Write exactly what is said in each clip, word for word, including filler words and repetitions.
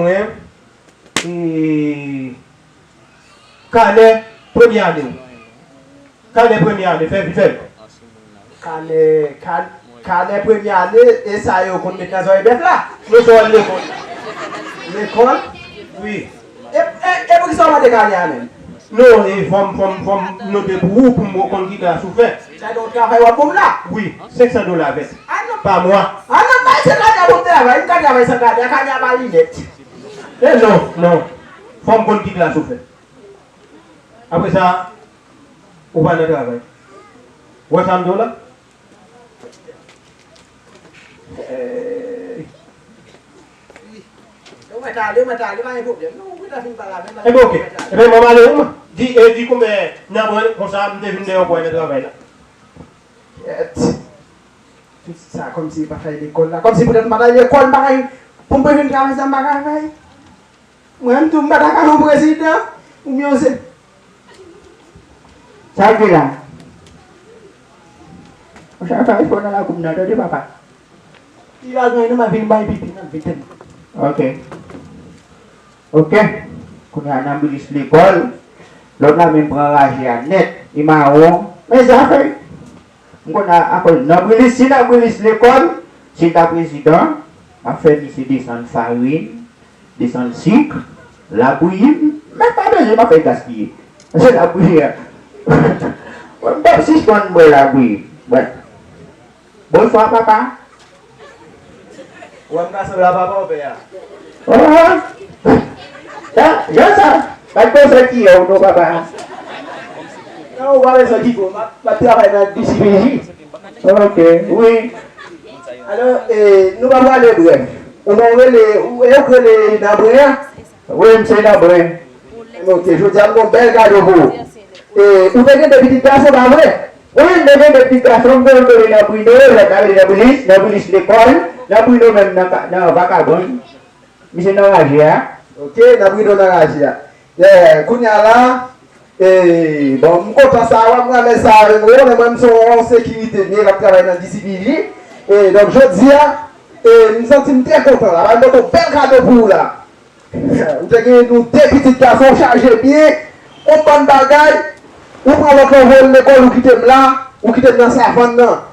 Mwen, e, kanè premye ane w. Kanè premye ane, fè vit, fè vit. Kanè, kan-, kanè premye ane, e sa yo konn met nan zòrèy bèf la. Mwen sot lekòl. Lekòl? Wi. E, e, e poukisa w mande kanè a menm? Non, e fò m, fò m, fò m note pou ou, pou m konn ki klas ou fè. Sa donk travay w ap ban m la? Wi, senk san dola vèt. Ah non. Pa mwa. Ah non, bay se kanè a pou m travay, m ka travay san kanè a, kanè a pa li nèt. E non, non. Fò m konn ki klas ou fè. Apre sa, ou pa nan travay. Ou wè sa m di w la? Ey. Ou mèt ale, ou mèt ale, pa gen pwoblèm. Non, ou gentan fin pale avè m, pa gen pwoblèm, ou mèt ale. Ebyen, oke. Ebyen, mwen ale, wi, mwen. Di, e, di konbyen nan mwen, konsa, m te vin deyò pou al nan travay la. Kèt. Tout sa, kòmsi e pa fè lekòl la. Kòmsi poutèt m pa t al lekòl, m pa ka, pou m vin travay sa, m pa ka fè. Mwen menm tou, m pa ta ka yon prezidan, oubyen yon se. Sa l di la? Monchè, sa fò nan lakou m nan, tande papa. Li pa gen anyen, m ap vin bay pipi nan viten. Ok. Ok. Kounye a, n ap rilis lekòl. Lòt la menm pran raje a nèt. Li mawon. Men zafè. M konn a, akoz Nòbrilis, si Nòbrilis lekòl, si l ta prezidan, m ap fè misye desann farin, desann sik, labouyi, m menm pa bezwen, m ap fè gaspiye. Se labouyi a. Mwen, m p ap sispann bwè labouyi. Bwè. Bonswa, papa. Ou wè m ka sanble a papa w pè a? Oh! Sa, jan sa, pa t konn sa ki yè w non, papa. Non, ou pa bezwen ki bon, m ap, m ap travay nan D C P J. Ok, wi. Alò, e, nou pa prale brèf. Ou non rele, ou, e ou k rele Nabren an? Wi, m se Nabren. Ok, jodi a m gon bèl kado pou ou. E, ou te gen de pitit gason, pa vre? Wi, m te gen de pitit gason, m te rele Nabri de, lòt la rele Nabrilis, Nabrilis lekòl, Nabrido menm nan ka-, nan vakabon. Misye nan raje a. Ok, Nabrido nan raje a. Yeah, kounye a la, e, bon, m kontan sa, w ap ramen sa avè m, ou konnen mwen, m se yon sekirite m ye, k ap travay nan D C P J. E, donk, jodi a, e, m santi m trè kontan la, m pote yon bèl kado pou ou la. Ou te gen nou de pitit gason, chaje byen, yon bann bagay, ou pran lòt la, ou voye l lekòl, ou kite m la, ou kite m nan savann nan.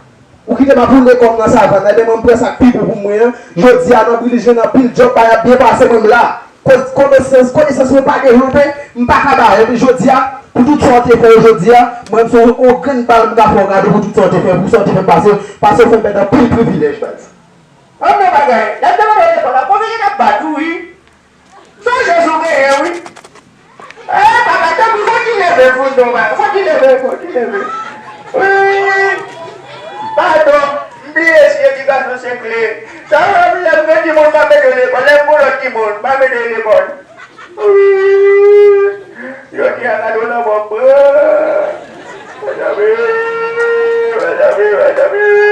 Ou kite m ap woule kò m nan savann nan, ebyen mwen m pran sa k pi bon pou mwen an. Jodi a, Nòbrilis jwenn anpil djòb, bagay ap byen pase, mwen m la. Koz konesans, konesans mwen pa devlope, m pa ka ba yo. Epi jodi a, pou tout sa w te fè yo jodi a, mwen m se yon, yon grenn bal m ka fè w gade pou tout sa w te fè, pou sa w te fè pase, pase w fè m pèd anpil privilèj, baz. Ann nan bagay, lè m te mande w lekòl la, pwofesè t ap bat ou, wi. Sonje sou genyen, wi. Eh, papa, tanpri, fò ki leve, fò non, papa, fò ki leve, fò ki leve. Wi. Padon, m bliye si edikasyon se kle. Sa vle di, lè m gen timoun, m pa mete yo lekòl. Lè m gon lòt timoun, m pa mete yo lekòl. Wi. Jodi a, gade w nan mò pran. Mezanmi, mezanmi, mezanmi.